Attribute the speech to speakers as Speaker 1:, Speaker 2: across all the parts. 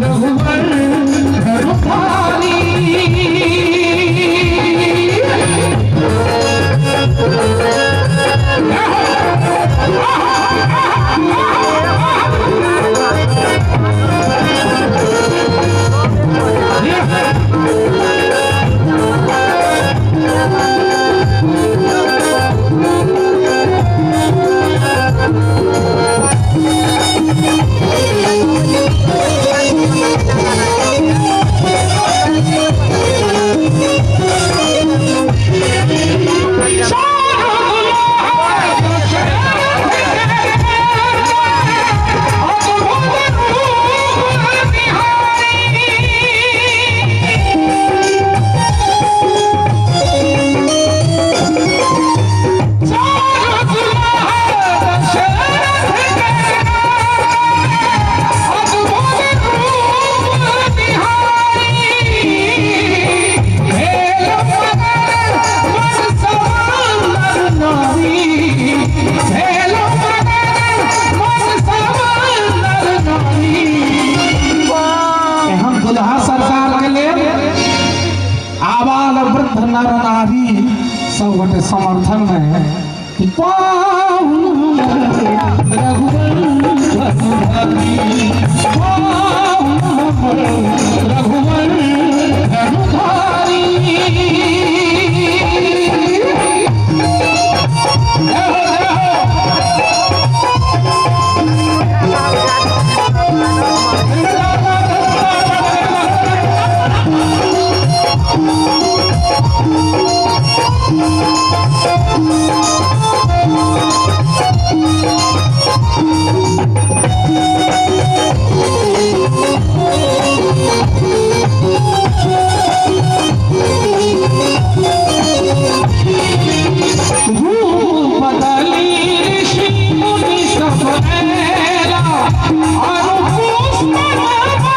Speaker 1: रघुवर धनुधारी। एहन दुल्हा सरकार के लेल आबाल वृद्ध नर नारी सब गोटे समर्थन में कि पाहुन रघुवर रघुपति, पाहुन रघुवर धनुधारी। जय हो, जय हो। रूप बदली ऋषि मुनि सब ऐला, और पुष्प बरसाई।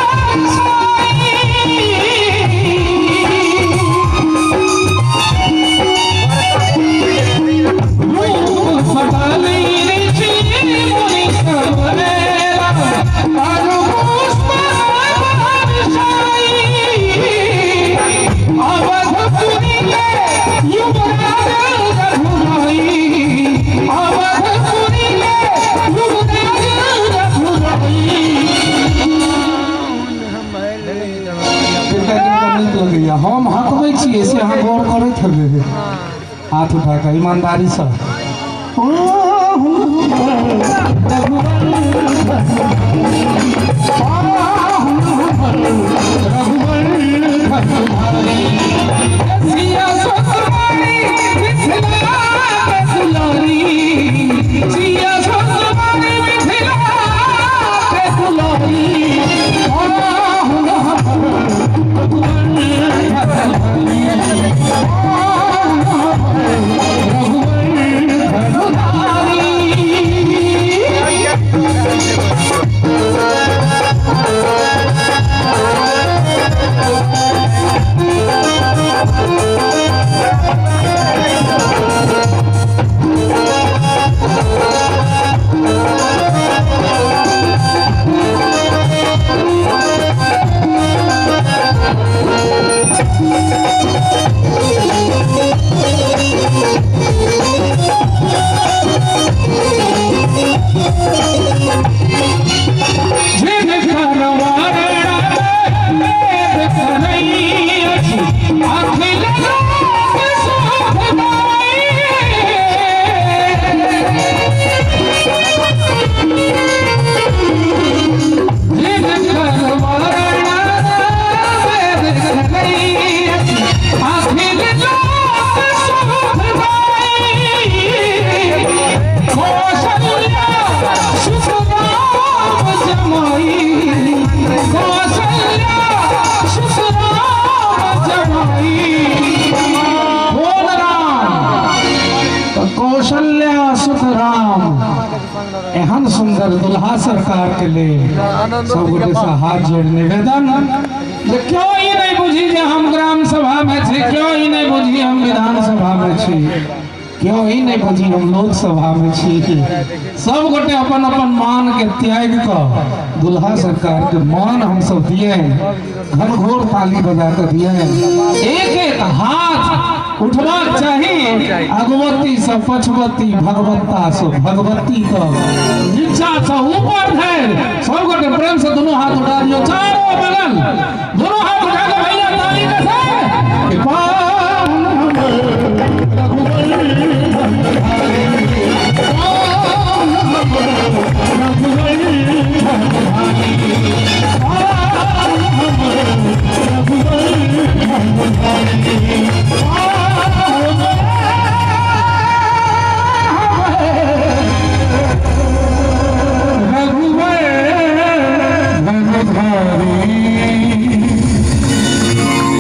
Speaker 1: रूप बदली ऋषि मुनि सब ऐला, और पुष्प बरसाई। अवधपुरी के युवराज रघुराई, अवधपुरी के युवराज रघुराई। किनका किनका नीक लगैया? हम हकबै छियै से अहाँ गौर करैत हेबै, हाथ उठा कऽ ईमानदारीसँ। सिया ससुरारी मिथिला के दुलारी, सिया ससुरारी मिथिला के दुलारी, पाहुन रघुवर धनुधारी। जिनकर वर्णन वेद करै अछि, अखिल लोक सुखदाई। जिनकर वर्णन वेद करै अछि, अखिल लोक सुखदाई। कौशल्या सुत राम जमाई, कौशल्या सुत राम जमाई। कोन राम? तऽ कौशल्या सुत राम। एहन सुंदर दुल्हा सरकार के लेल सब गोटे से हाथ जोड़ निवेदन जे क्यों ई नहीं बुझी जे हम ग्राम सभा में छी, क्यों ई नहीं बुझी हम विधान सभा में छी। क्यों ई नहीं बुझी हम लोकसभा में छी। सब गोटे अपन अपन मान के त्याग कऽ दुल्हा सरकार के मान हम सब दिए, घनघोर ताली बजा के दिए। एक एक हाथ उठबाक चाही, अगवती से पछवती, भगवत्ता से भगवती तक, नीचा से ऊपर धरि सब गोटे प्रेम से दोनों हाथ उठा दियो, चारों बगल दोनों